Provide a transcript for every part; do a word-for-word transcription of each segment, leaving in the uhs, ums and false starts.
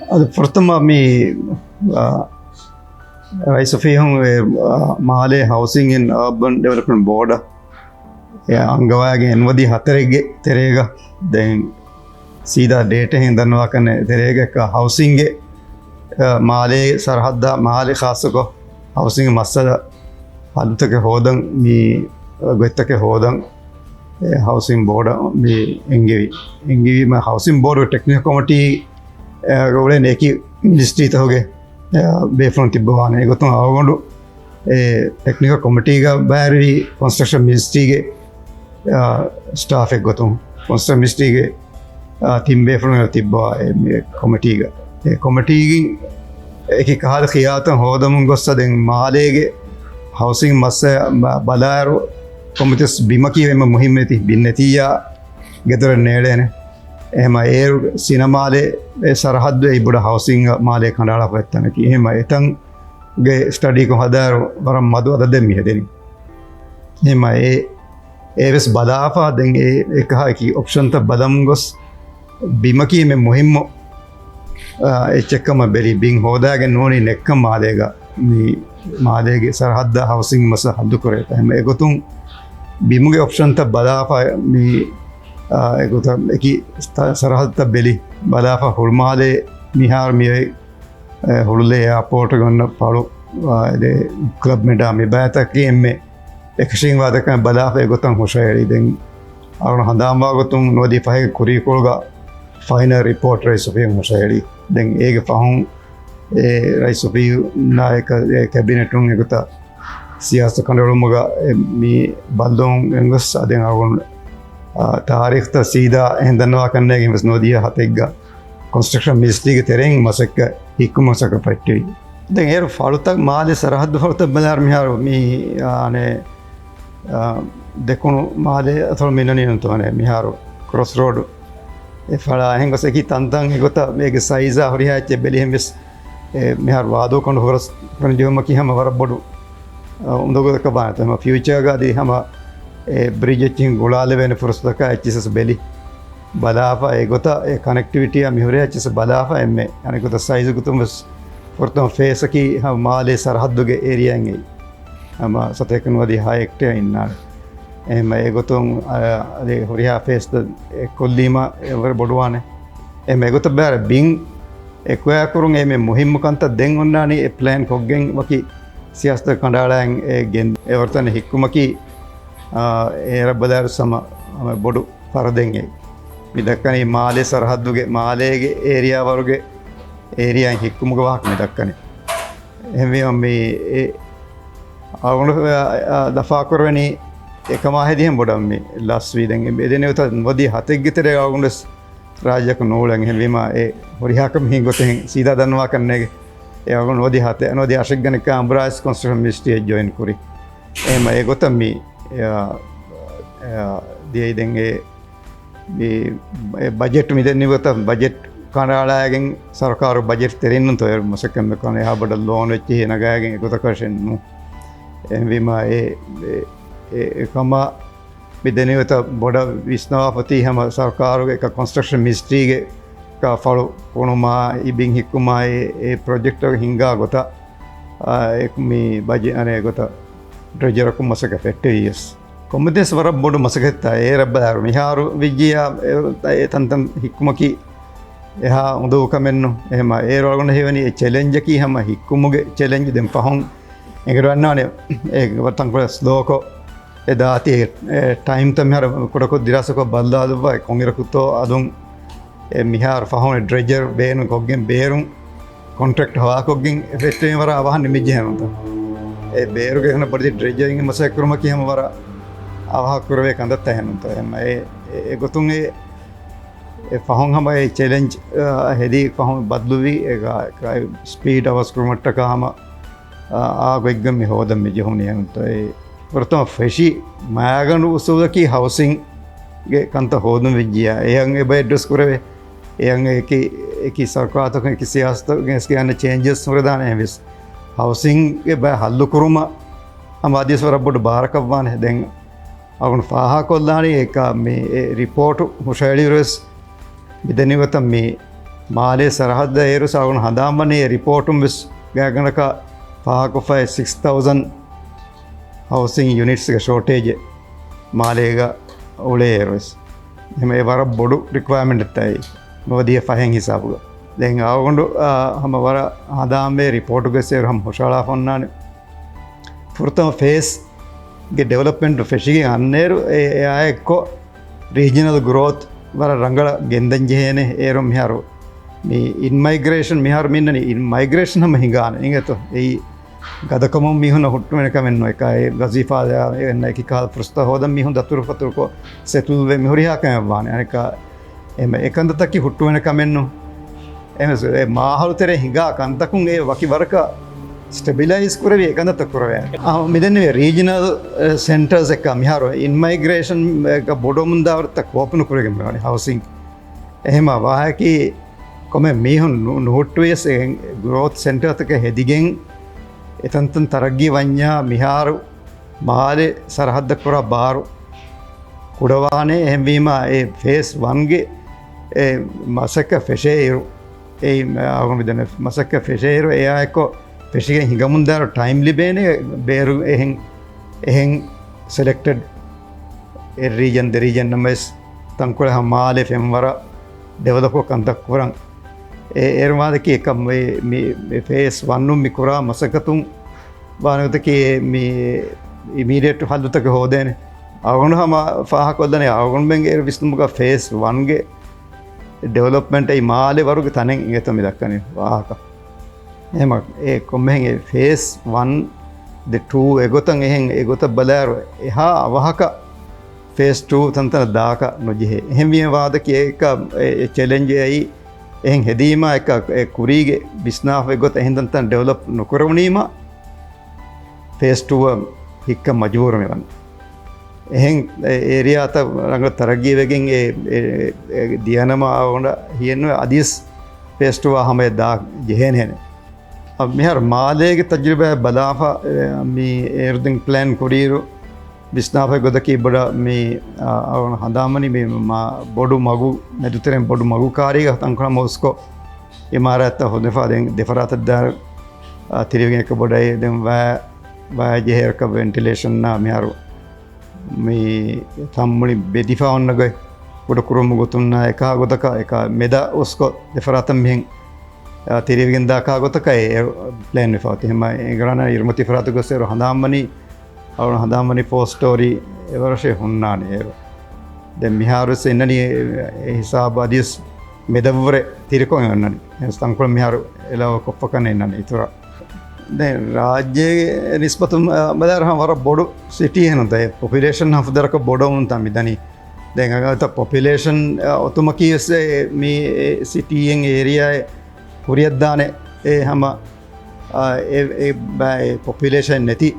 އަދި ފުރަތަމަ މި، އާ، ރައީސް އޮފީހުން އެ، އާ، މާލޭ ހައުސިން އެންޑް އަރބަން ޑިވެލޮޕްމަންޓް ބޯޑަށް އެ އަންގަވައިގެން އެންމެ ހަތަރެއްގެ ތެރޭގަ ދެން ސީދާ ޑޭޓައިން ދަންނަވާކަން ތެރޭގަ ހައުސިންގެ، އާ، މާލޭ ސަރަހައްދާ މާލެ ޚާއްޞަކޮށް ހައުސިން މައްސަލަ ހައްލުތަކެއް ހޯދަން މި ގޮތްތަކެއް ހޯދަން އެ ހައުސިން ބޯޑަށް މި އެންގެވި. އެންގެވީމަ ހައުސިން ބޯޑު ޓެކްނިކަލް ކޮމިޓީ، އެ، އުޅެން އެކި މިނިސްޓްރީތަކުގެ، އެ، ބޭފުޅުން ތިއްބަވާނެ. އެގޮތުން އަޅުގަނޑު އެ ޓެކްނިކަލް ކޮމިޓީގަ ބައިވެރި ކޮންސްޓްރަކްޝަން މިނިސްޓްރީގެ، އާ، ސްޓާފެއް ގޮތުން ކޮންސްޓްރަކްޝަން މިނިސްޓްރީގެ، އާ، ތިން ބޭފުޅުން ތިއްބަވާ އެ މި ކޮމިޓީގަ. އެ ކޮމިޓީގެ އެކި ކަހަލަ ޚިޔާލުތައް ހޯދަމުން ގޮއްސަ ދެން މާލޭގެ ހައުސިން މައްސަލަ ބަ-، ބަލާއިރު ކޮންމެސް ބިމަކީ އެންމެ މުހިއްމު އެތި ބިން ނެތިއްޔާ ގެދޮރެއް ނޭޅޭނެ. އެހެމަ އޭރު ސިނަމާލެ އެ ސަރަހައްދު އެ ބޮޑަށް ހައުސިން މާލޭ ކަނޑައަޅާފަ އޮތް ތަނަކީ. އެހެމަ އެތަންގެ ސްޓަޑީކޮށް ހަދާއިރު ވަރަށް މަދު އަދަދެއް މި ހެދެނީ. އެހެމަ އެ، އެވެސް ބަލާފަ ދެން އެ، އެކަހަ އެކި އޮޕްޝަންތައް ބަލަމުން ގޮސް ބިމަކީ އެންމެ މުހިއްމު، އާ، އެއްޗެއްކަމަށް ބެލި ބިން ހޯދާގެން ނޫނީ ނެއްކަން މާލޭގަ މި މާލޭގެ ސަރަހައްދަށް ހައުސިން މައްސަލަ ހައްލު ކުރޭތަ. އެހެމަ އެގޮތުން ބިމުގެ އޮޕްޝަންތައް ބަލާފަ މި، އާ، އެގޮތަށް އެކި ސަ-، ސަރަހައްދުތައް ބެލި ބަލާފަ ހުޅުމާލޭ މިހާރު މި އޮތް، އެ، ހުޅުލޭ އެއާޕޯޓުގެ އޮންނަ ފަޅު، އާ، އެ، ކްލަބް މެޑާ މި ބައިތަކީ އެންމެ އެކަށީގެންވާ ދަކަން ބަލާފަ އެގޮތަށް ހުށަހެޅި. ދެން އަޅުން ހަނދާންވާ ގޮތުން ނުވަދިހަ ފަހެއް ކުރީކޮޅުގަ ފައިނަލް ރިޕޯޓް ރައީސް އޮފީހުން ހުށަހެޅި. ދެން އޭގެ ފަހުން އެ ރައީސް އޮފީހުންނާ އެކަ-، އެ ކެބިނެޓުން އެގޮތަށް ސިޔާސަތު ކަނޑައެޅުމުގަ އެ މި ބައްލަވަން ގެންގޮސް އަދި އަޅުގަނޑު، އާ، ތާރީޚްތައް ސީދާ އެހެން ދަންނަވާ ކަންނޭގެން ވެސް ނުވަދިހަ ހަތެއްގަ ކޮންސްޓްރަކްޝަން މިނިސްޓްރީގެ ތެރެއިން މަސައްކަތް ހިއްކުމަށް މަސައްކަތް ފެއްޓެވި. ދެން އޭރު ފަޅުތައް މާލެ ސަރަހައްދު ފަޅުތައް ބަލާއިރު މިހާރު މި، އާނެ، އާ، ދެކުނު މާލެ އަތޮޅު މި ނަނީ ނުތޯނެ މިހާރު ކްރޮސް ރޯޑު އެ ފަޅާ އެހެން ގޮސް އެކި ތަންތަން އެގޮތަށް އޭގެ ސައިޒާ ހުރިހާ އެއްޗެއް ބެލިހެން ވެސް އެ މިހާރު ވާދޫ ކޮނޑު ހުރަސް ކުރަން ޖެހުމަކީ ހަމަ ވަރަށް ބޮޑު، އަ، އުނދަގޫތަކަށް ވާނެތަ. ހަމަ ފިއުޗާގަ އަދި ހަމަ އެ ބްރިޖް އެއްޗިހިން ގުޅާލެވޭނެ ފުރުސަތަކާ އެއްޗިސް ބެލި ބަލާފަ އެގޮތަށް އެ ކަނެކްޓިވިޓީއާ މިހުރިހާ އެއްޗިސް ބަލާފަ އެންމެ އަނެއްގޮތަށް ސައިޒު ގޮތުން ވެސް ފުރަތަމަ ފޭސްއަކީ ހަމަ މާލޭ ސަރަހައްދުގެ އޭރިއާއިން އެއީ. ހަމަ ސަތޭކަ ނުވަދިހަ ހައެކްޓެއާ އިންނާނެ. އެހެމަ އެގޮތުން، އަ، އަދި ހުރިހާ ފޭސްތައް އެއްކޮށްލީމަ އެވަރު ބޮޑުވާނެ. އެހެމަ އެގޮތަށް ބައިވަރު ބިން އެކުއަޔާ ކުރުން އެންމެ މުހިއްމު ކަންތައް ދެން އޮންނާނީ އެ ޕްލޭން ކޮށްގެން ވަކި ސިޔާސަތަށް ކަނޑައަޅައިގެން އެ ގެން އެ ވަރުތަނެއް ހިއްކުމަކީ، އާ، އޭރަށް ބަލާއިރު ހަމަ، ހަމަ ބޮޑު ފަރަދެއް އެއީ. މި ދައްކަނީ މާލޭ ސަރަހައްދުގެ، މާލޭގެ އޭރިއާ ވަރުގެ އޭރިއާއިން ހިއްކުމުގެ ވާހަކަ މި ދައްކަނީ. އެހެންވީމަ މި އެ އަޅުގަނޑު، އާ، އާ، ލަފާކުރެވެނީ އެކަމާ ހެދިހެން ބޮޑަށް މި ލަސްވީ. ދެން އެދެނީ އޮތަ ނުވަދިހަ ހަތެއްގެ ތެރޭ އަޅުގަނޑު ވެސް ރާއްޖެއަކު ނޫޅެން. އެހެންވީމަ އެ ހުރިހާ ކަމެއް ހިނގި ގޮތެއް ހެން ސީދާ ދަންނަވާކަށް ނޭގެ. އެ އަޅުގަނޑު ނުވަދިހަ ހަތެއް، ނުވަދިހަ އަށެއްގަ ނިކާ އަނބުރާސް ކޮންސްޓްރަކްޝަން މިނިސްޓްރީއަށް ޖޮއިން ކުރި. އެހެންވީމަ އެ ގޮތަށް މި، އެ، އެ، ދިޔައީ ދެން އެ މި ބަ-، އެ ބަޖެޓް މި ދެންނެވި ގޮތަށް ބަޖެޓް ކަނޑައަޅައިގެން ސަރުކާރު ބަޖެޓް ތެރެއިން ނޫންތޯ އެ މަސައްކަތް މިކުރަނީ އެހާ ބޮޑަށް ލޯން އެއްޗެހި ނަގައިގެން އެގޮތަކަށެއް ނޫން. އެހެންވީމަ އެ، އެ، އެ، އެކަމަށް މި ދެންނެވި ގޮތަށް ބޮޑަށް ވިސްނަވާފަތީ ހަމަ ސަރުކާރުގެ އެކަ ކޮންސްޓްރަކްޝަން މިނިސްޓްރީގެ އެކަ ފަޅު ފޮނުމާ އި ބިން ހިއްކުމާ އެ، އެ ޕްރޮޖެކްޓް ހިންގާ ގޮތަށް، އާ، އެ މި ބަޖެ-، އަނެ ގޮތަށް ޑްރެޖަރަކުން މަސައްކަތް ފެއްޓެވިޔަސް. ކޮންމެ ދެސް ވަރަށް ބޮޑު މަސައްކަތްތައް އޭރަށް ބަލާއިރު މިހާރު ވިއްޖިޔާ އެ، އެ ތަންތަން ހިއްކުމަކީ އެހާ އުނދަގޫ ކަމެއް ނޫން. އެހެމަ އޭރު އަޅުގަނޑަށް ހީވަނީ އެ ޗެލެންޖަކީ ހަމަ ހިއްކުމުގެ ޗެލެންޖް. ދެން ފަހުން އެނގިވަޑަންނާނެ އެ ތަންކޮޅެއް ސްލޯކޮށް އެ ދާތީ އެ ޓައިމްތައް މިހާރު ކުޑަކޮށް ދިރާސާކޮށް ބައްލާލައްވާ އެ ކޮންއިރަކުތޯ އަލުން އެ މިހާރު ފަހުން ޑްރެޖަރ ބޭނުން ކޮށްގެން ބޭރުން ކޮންޓްރެކްޓް ހަވާކޮށްގެން އެ ފެއްޓެވި ވަރަށް އަވަހަށް ނިމިއްޖެ ހެންނުންތަ؟ އެ ބޭރުގެ ހުންނަ ބޮޑެތި ޑްރެޖަރ އިން މަސައްކަތް ކުރުމަކީ ހަމަ ވަރަށް އަވަހަށް ކުރެވޭ ކަންތައްތައް ހެންނުންތަ؟ އެހެން އެ، އެ، އެގޮތުން އެ، އެ ފަހުން ހަމަ އެ ޗެލެންޖް، އާ، ހެދީ ފަހުން ބަދްލުވީ އެ ގާ-، ގާ-، ސްޕީޑް އަވަސް ކުރުމަށްޓަކާ ހަމަ، އާ، އާ ގޮތްގަން މި ހޯދަން މި ޖެހުނީ ހެންނުންތަ؟ އެ ފުރަތަމަ ފެށި މައިގަނޑު އުސޫލަކީ ހައުސިންގެ ކަންތައް ހޯދުން ވެއްޖިޔާ އެހެން އެބަ އެޑްރެސް ކުރެވޭ. އެހެން އެކި، އެކި ސަރުކާރުތަކުން އެކި ސިޔާސަތުގެ އެސް ކިޔާނެ ޗޭންޖެސް ހުރެދާނެ އެހެންވެސް ހައުސިންގެ ބައެއް ހައްލު ކުރުމަށް ހަމަ އަދިވެސް ވަރަށް ބޮޑު ބާރަކަށް ވާނެ. ދެން އަޅުގަނޑު ފާހަގަކޮށްލާނީ އެކަ މި އެ ރިޕޯޓު ހުށަހެޅިއިރުވެސް މި ދެންނެވި ގޮތަށް މި މާލޭ ސަރަހައްދަށް އޭރު ސާގުން ހަނދާންވަނީ އެ ރިޕޯޓުން ވެސް ގާތްގަނޑަކަށް ފާހަގަކޮށްފައި ސިކްސް ތައުޒަން ހައުސިން ޔުނިޓްސްގެ ޝޯޓޭޖެއް މާލޭގަ އުޅޭ އޭރު ވެސް. އެހެން އެ ވަރަށް ބޮޑު ރިކުއަރމަންޓެއްތާ އެއީ. ނުވަދިހަ ފަހެއް ހިސާބުގަ. ދެން އަޅުގަނޑު، އާ، ހަމަ ވަރަށް ހަނދާންވޭ ރިޕޯޓުގަ އޭރު ހަމަ ހުށަހަޅާފަ އޮންނާނެ. ފުރަތަމަ ފޭސްގެ ޑިވެލޮޕްމަންޓް ފެށިގެން އަންނައިރު އެ، އެއާއެއްކޮށް ރީޖަނަލް ގްރޯތް ވަރަށް ރަނގަޅަށް ގެންދަން ޖެހޭނެ. އޭރު މިހާރު މި އިންމައިގްރޭޝަން މިހާރު މިންނަނީ އިންމައިގްރޭޝަން ހަމަ ހިނގާނެ އިނގޭތޯ. އެއީ ގަދަކަމުން މީހުންނަށް ހުއްޓުވޭނެ ކަމެއް ނުވޭ. އެކާ އެ ވަޒީފާ އެންނަ އެކި ކަހަލަ ފުރުސަތު ހޯދަން މީހުން ދަތުރުފަތުރުކޮށް ސެޓްލްވެ މިހުރިހާ ކަމެއް ވާނެ. އަނެކާ އެމަ އެކަންތައްތަކީ ހުއްޓުވޭނެ ކަމެއްނު. އެމަ އެ މާހައުލު ތެރޭ ހިނގާ ކަންތަކުން އެ ވަކި ވަރަކަށް ސްޓެބިލައިޒް ކުރެވި އެކަންތައްތައް ކުރެވޭނެ. އާ، މިދެންނެވި ރީޖަނަލް، އެ، ސެންޓަރސް އެއްކާ މިހާރު އިންމައިގްރޭޝަން އެއްކާ ބޮޑުވަމުންދާ ވަރަށްތައް ކޯޕް ނުކުރެވިގެން މިވަނީ ހައުސިން. އެހެމަ ވާހަކައީ ކޮމެ މީހުން ނު-، ނުހުއްޓުވިޔަސް އެ ގްރޯތް ސެންޓަރތަކެއް ހެދިގެން އެތަންތަން ތަރައްގީ ވަންޏާ މިހާރު މާލެ ސަރަހައްދަށް ކުރާ ބާރު ކުޑަވާނެ. އެހެންވީމާ އެ ފޭސް ވަންގެ އެ މަސައްކަތް ފެށޭއިރު، އެ އަޅުގަނޑު މިދަނީ މަސައްކަތް ފެށޭއިރު އެއާއެއްކޮށް ފެށިގެން ހިނގަމުންދާއިރު ޓައިމް ލިބޭނެ ބޭރު އެހެން، އެހެން ސެލެކްޓެޑް އެއް ރީޖަން ދެ ރީޖަން ނަމަވެސް ތަންކޮޅެއް ހަމަ މާލެ ފެންވަރަށް ޑިވެލޮޕްކޮށް ކަންތައް ކުރަން. އެ-، އޭރު މާލެކީ އެކަމް އެ މި، މި ފޭސް ވަންނުން މި ކުރާ މަސައްކަތުން ވާނެ ގޮތަކީ މި އިމީޑިއޭޓް ހައްލުތަކެއް ހޯދޭނެ. އަޅުގަނޑު ހަމަ ފާހަގަކޮށްލަނީ އަޅުގަނޑުމެންގެ އޭރު ވިސްނުމުގަ ފޭސް ވަންގެ ޑިވެލޮޕްމަންޓް އެއީ މާލެ ވަރުގެ ތަނެއް އިނގޭތޯ މި ދައްކަނީ ވާހަކަ. އެހެމަ އެ ކޮންމެހެން އެ ފޭސް ވަން ދެ ޓޫ އެގޮތަށް އެހެން އެގޮތަށް ބަލާއިރު އެހާ އަވަހަކަށް ފޭސް ޓޫ ތަންތަނަށް ދާކަށް ނުޖެހޭ. އެހެންވީމަ ވާދަކީ އެކަ އެ، އެ ޗެލެންޖެއް އެއީ އެހެން ހެދީމާ އެކަ އެ ކުރީގެ ވިސްނާފަ އެގޮތަށް އެހެން ތަންތަނަށް ޑިވެލޮޕް ނުކުރެވުނީމާ ފޭސް ޓޫއަށް ހިއްކަން މަޖުބޫރު މިވަނީ. އެހެން އެ އޭރިއާތައް ރަނގަޅަށް ތަރައްގީވެގެން އެ، އެ، އެ ދިޔަނަމަ އަޅުގަނޑަށް ހިޔެއްނުވޭ އަދިވެސް ފޭސް ޓޫއާ ހަމަޔަށް ދާ ޖެހޭނެހެނެއް. އަ، މިހާރު މާލޭގެ ތަޖުރިބާއަށް ބަލާފަ، އެ، މި އޭރު ދެން ޕްލޭން ކުރިއިރު ވިސްނާފައި ގޮތަކީ ބޮޑަށް މި، އަ، އަޅުގަނޑު ހަނދާންވަނީ މި މާ ބޮޑު މަގު، މެދުތެރެއިން ބޮޑު މަގު ކާރީގަ ތަންކޮޅެއް ހަމަ އުސްކޮށް އިމާރާތްތައް ހޯދިފަ ދެން ދެފަރާތަށް ދާ، އަ، ތިރިވެގެން އެކަ ބޮޑަށް ދެން ވައި، ވައި ޖެހޭ އެކަ ވެންޓިލޭޝަންއާ މިހާރު މި ތަންމުޅި ބެދިފަ އޮންނަ ގޮތް ކުޑަކުރުމުގެ ގޮތުންނާ އެކާ ގޮތަކަށް އެކާ މެދަށް އުސްކޮށް ދެފަރާތަށް މިހެން، އާ، ތިރިވެގެން ދާ ކާ ގޮތަކަށް އެ ޕްލޭން ވެފަ އޮތީ. އެހެމަ އެނގިރާނާ އިރުމަތީ ފަރާތުގަ އޭރު ހަނދާންވަނީ، އަޅުގަނޑު ހަނދާންވަނީ ފޯ ސްޓޯރީ އެވަރަށެއް ހުންނާނެ އޭރު. ދެން މިހާރުވެސް އިންނަނީ އެ ހިސާބު އަދިވެސް މެދަށްވުރެ ތިރިކޮށް އޮންނަނީ. އެ ތަންކޮޅެއް މިހާރު އެލަވަ ކޮށްފަ ކަން އިންނަނީ އިތުރަށް. ދެން ރާއްޖޭގެ ނިސްބަތުން، އަ، ބަލާއިރު ހަމަ ވަރަށް ބޮޑު ސިޓީއެއް ނުވަތަ ޕޮޕިއުލޭޝަން ހަފުދަރަކަށް ބޮޑުވަމުންތާ މި ދަނީ. ދެން އަގަ ތަ ޕޮޕިއުލޭޝަން، އަ، އޮތުމަކީ ވެސް އެ މި އެ ސިޓީއެއް އޭރިއާއެއް ކުރިއަށްދާނެ އެ ހަމަ، އަ، އެ، އެ ބައި ޕޮޕިއުލޭޝަން ނެތި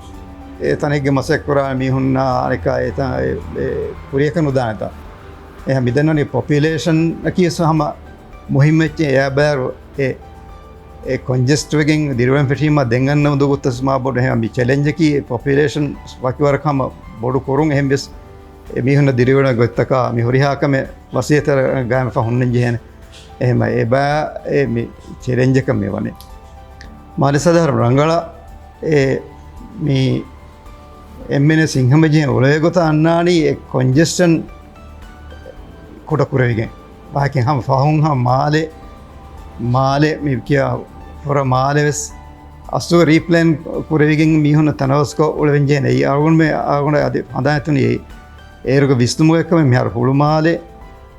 އެ ތަނެއްގެ މަސައްކަތް ކުރާ މީހުންނާ އަނެކާ އެ ތަ-، އެ، އެ ކުރިއަކަށް ނުދާނެތާ. އެހެން މިދަންނަނީ ޕޮޕިއުލޭޝަން އަކީ ވެސް ހަމަ މުހިއްމު އެއްޗެއް. އެއާ ބައިވަރު އެ އެ ކޮންޖެސްޓްވެގެން ދިރިއުޅެން ފެށީމާ ދެން އަންނަ އުނދަގޫތައް ވެސް މާ ބޮޑު. އެހެން މި ޗެލެންޖަކީ އެ ޕޮޕިއުލޭޝަން ވަކިވަރަކަށް ހަމަ ބޮޑު ކުރުން. އެހެން ވެސް އެ މީހުންނަށް ދިރިއުޅޭ ގޮތްތަކާ މި ހުރިހާ ކަމެއް ވަސީލަތްތައް ގާއިމްވެފަ ހުންނަން ޖެހޭނެ. އެހެން އެބައި އެ މި ޗެލެންޖަކަށް މި ވަނީ. މާލެ ސަދަހަރު ރަނގަޅަށް އެ މި އެންމެންވެސް ހިތްހަމަޖެހި އުޅޭ ގޮތަށް އަންނާނީ އެ ކޮންޖެސްޝަން ކުޑަކުރެވިގެން. ވާހަކައިން ހަމަ ފަހުން ހަމަ މާލެ، މާލެ މި ކިޔާ ފުރަ މާލެ ވެސް އަސްލު ރީޕްލޭން ކުރެވިގެން މީހުންނަށް ތަނަވަސްކޮށް އުޅެވެން ޖެހޭނެ. އެއީ އަޅުގަނޑުމެ، އަޅުގަނޑަށް އަދި ހަނދާން އެތުނީ އެއީ. އޭރުގެ ވިސްނުމުގެ ކަމެއް މިހާރު ހުޅުމާލެ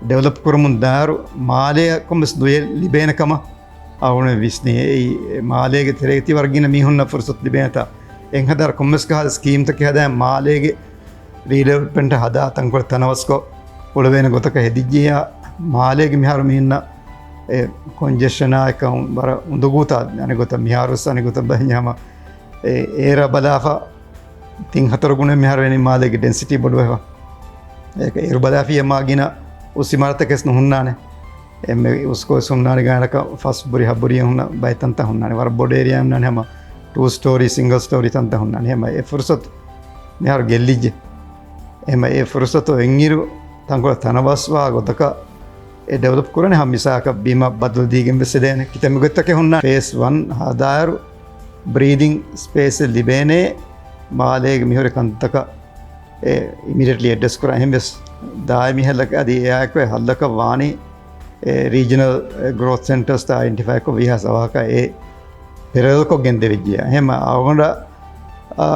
ޑިވެލޮޕް ކުރަމުން ދާއިރު މާލެއަށް ކޮންމެސް ދުވެއް ލިބޭނެ ކަމަށް އަޅުގަނޑު ވިސްނީ. އެއީ މާލޭގެ ތެރޭގަ ތި ވަރަށް ގިނަ މީހުންނަށް ފުރުސަތު ލިބޭނެތާ. އެހެން ހަދާ ކޮންމެސް ކަހަލަ ސްކީމްތަކެއް ހަދާ މާލޭގެ ރީޑިވެލޮޕްމަންޓް ހަދާ ތަންކޮޅެއް ތަނަވަސްކޮށް އުޅެވޭނެ ގޮތަކަށް ހެދިއްޖިއްޔާ މާލޭގެ މިހާރު މީހުންނަށް އެ ކޮންޖެޝަނާ އެކަމު ވަރަށް އުނދަގޫތާ އަނެއް ގޮތަށް މިހާރު ވެސް އަނެއް ގޮތަށް ބަލަންޏާ ހަމަ އެ އޭރަށް ބަލާފަ ތިން ހަތަރު ގުނަ މިހާރު ވެނި މާލޭގެ ޑެންސިޓީ ބޮޑުވެފަ. އޭރު ބަލާފިޔަ މާ ގިނަ އުސް އިމާރަތަކެސް ނުހުންނާނެ. އެންމެ އުސްކޮށް ހުންނާނެ ގާތްގަނޑަކަށް ފަސް ބުރި ހަ ބުރި ހުންނަ ބައި ތަންތަން ހުންނާނެ. ވަރަށް ބޮޑު އޭރިއާ ހުންނާނެ ހަމަ ޓޫ ސްޓޯރީ، ސިންގަލް ސްޓޯރީ ތަންތަން ހުންނާނެ. ހަމަ އެ ފުރުސަތު މިހާރު ގެއްލިއްޖެ. ހަމަ އެ ފުރުސަތު އެންއިރު ތަންކޮޅެއް ތަނަވަސްވާ ގޮތަކަށް އެ ޑިވެލޮޕް ކުރަނީ ހަމަ މިސާލަކަށް ބިމަށް ބަދަލު ދީގެން ވެސް އެދޭނެ. ކިތަންމެ ގޮތްތަކެއް ހުންނަ ފޭސް ވަން ހަދާއިރު ބްރީދިން ސްޕޭސް ލިބޭނެ މާލޭގެ މިހުރި ކަންތަކަށް އެ އިމީޑިއެޓްލީ އެޑްރެސް ކުރާ. އެހެން ވެސް ދާއިމީ ހައްލަކަށް އަދި އެއާއެކު އެ ހައްލަކަށް ވާނީ އެ ރީޖަނަލް ގްރޯތް ސެންޓަރސް ތައް އައިޑެންޓިފައިކޮށް ވީހާވެސް އަވަހަކަށް އެ ޕެރަލަލްކޮށް ގެންދެވިއްޖެ. އެހެން އަޅުގަނޑަށް އާ،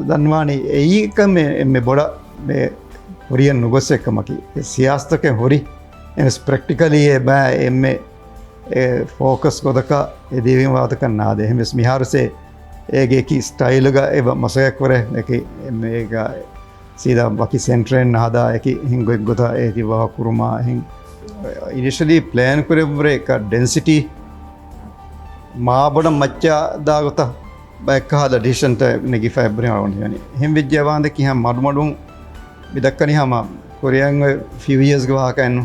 ދަންވާނީ އެއީ ކަމެއް އެންމެ ބޮޑަށް މެ ކުރިއަށް ނުގޮސް އެއްކަމަކީ. ސިޔާސަތުގެ ހުރި އެމެސް ޕްރެކްޓިކަލީ އެބަ އެންމެ އެ ފޯކަސް ގޮތަކަށް އެ ދީވެން ވާތަކަށް ނާދޭ. އެހެންވެސް މިހާރުސޭ އޭގެ އެކި ސްޓައިލުގަ އެބަ މަސައްކަތް ކުރޭ. އެކި އެމޭގަ ސީދާ ވަކި ސެންޓަރެއް ނަހަދާ އެކި ހިނގޮތް ގޮތަށް އޭތި ވާ ކުރުމާ ހިން އިނިޝަލީ ޕްލޭން ކުރެއްވުރެ އެކަ ޑެންސިޓީ މާބޮޑަށް މައްޗަށް ދާގޮތަށް ބައެއްކަހަލަ ޑިސިޝަންތައް ނެގިފަ އެއްބުރި އަޅުގަނޑު ހިމެނި. އެހެން ވެއްޖެ ވާނދެ ކިހާ މަޑުމަޑުން މި ދައްކަނީ ހަމަ ކުރިއަށް ފިއު އިޔާސްގެ ވާހަކައެއްނު.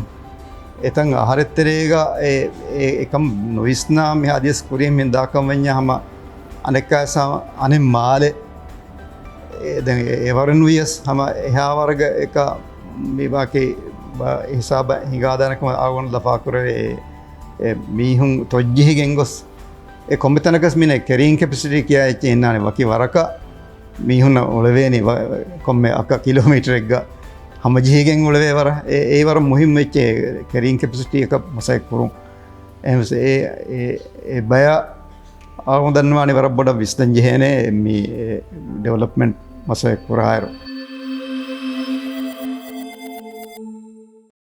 އެތަން އަހަރެއްތެރޭގަ އެ، އެ، އެކަން ނުވިސްނާ މި ހަދިޔަސް ކުރިއަށް މި ދާކަން ވެންޏާ ހަމަ އަނެއްކާސް އަނެއް މާލެ އެ، ދެން އެ، އެވަރުން ވިޔަސް ހަމަ އެހާ ވަރަގަ އެކަ މި ބާކީ ބަ-، ހިސާބަށް ހިނގާދާނެކަމަށް އަޅުގަނޑު ލަފާކުރެވޭ. އެ، އެ މީހުން ތޮއްޖެހިގެން ގޮސް އެ ކޮންމެ ތަނަކަސް މިނެ ކެރީން ކެޕެސިޓީ ކިޔާ އެއްޗެއް އިންނާނެ ވަކި ވަރަކަށް މީހުންނަށް އުޅެވޭނީ ވަ-، ކޮންމެ އަކަ ކިލޯމީޓަރެއްގަ ހަމަޖެހިގެން އުޅެވޭ ވަރަށް. އެ، އެ ވަރަށް މުހިއްމު އެއްޗެއް ކެރީން ކެޕެސިޓީއަކަށް މަސައްކަތް ކުރުން. އެހެންވެސް އެ، އެ، އެ ބަޔަށް އަޅުގަނޑު ދަންނަވާނީ ވަރަށް ބޮޑަށް ވިސްނަން ޖެހޭނެ މި، އެ، ޑިވެލޮޕްމަންޓް މަސައްކަތް ކުރާއިރު.